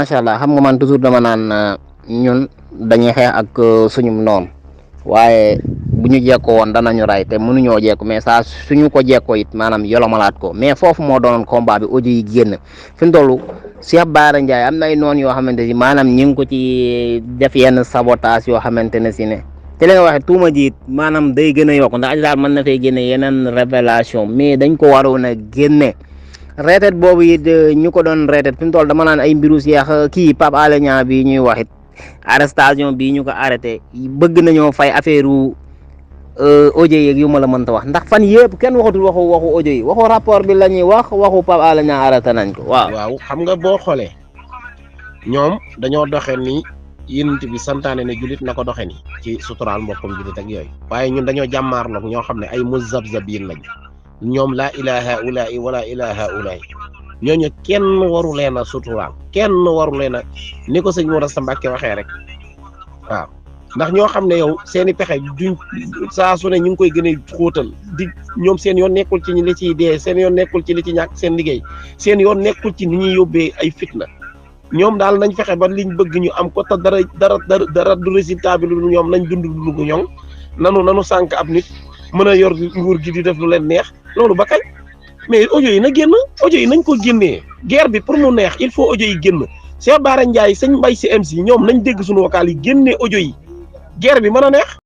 macha allah xam nga man toujours dama naan ñun dañuy xeex ak suñu noonu waaye bu ñu jekkoo woon danañu ray te mënuñoo jekku mais saa suñu ko jekkoo it maanaam yolomalaat ko mais foofu moo doonoon combat bi audio yi génn fi mu toll Cheikh Bara Ndiaye am na ay noonu yoo xamante ni maanaam ñi ngi ko ci def yenn sabotage yoo xamante ne si ne te li nga waxee tuuma ji maanaam day gën a yokk ndax daal mën na fay génne yeneen révélation mais dañ ko waroon a génne reetet boobu it ñu ko doon reetet fi mu toll dama naan ay mbiru Cheikh kii Pape Alé Niang bi ñuy wax it arrestation bii ñu ko arrêté bëgg nañoo fay affaire audio yeeg yu ma la mënta wax ndax fan yëpp kenn waxatul waxu audio yi waxu rapport bi la ñuy wax waxu Pape Alé Niang arrêté nañ ko waaw xam nga boo xoolee ñoom dañoo doxe ni yonent bi santaane ne jullit na ko doxe ni ci suturaal mbokkum jullit ak yooyu waaye ñun dañoo jàmmaarloog ñoo xam ne ay muzabzabiin lañ ñoom laa ilaha ulaai wala ilaha ulaai ñooñu kenn waru leen a suturaal kenn waru leen a ni ko sëñ Mourasta Mbàkke waxee rek waaw ndax ñoo xam ne yow seen i pexe duñ saa su ne ñu ngi koy gën a xóotal di ñoom seen yoon nekkul ci li ciy dee seen yoon nekkul ci li ci ñàkk seen liggéey seen yoon nekkul ci ni ñuy yóbbee ay fitna ñoom daal nañ fexe ba liñ bëgg ñu am ko te dara du résultat bi lu ñoom nañ dund lu gu ñoŋ nanu sànq ab nit mën a yor nguur gi di def lu leen neex loolu ba kañ mais audio yi na génn audio yi nañ ko génnee guerre bi pour mu neex il faut audio yi génn Cheikh Bara Ndiaye sëñ Mbaye si MC ñoom nañ dégg suñu vocal yi génnee audio yi guerre bi mën a neex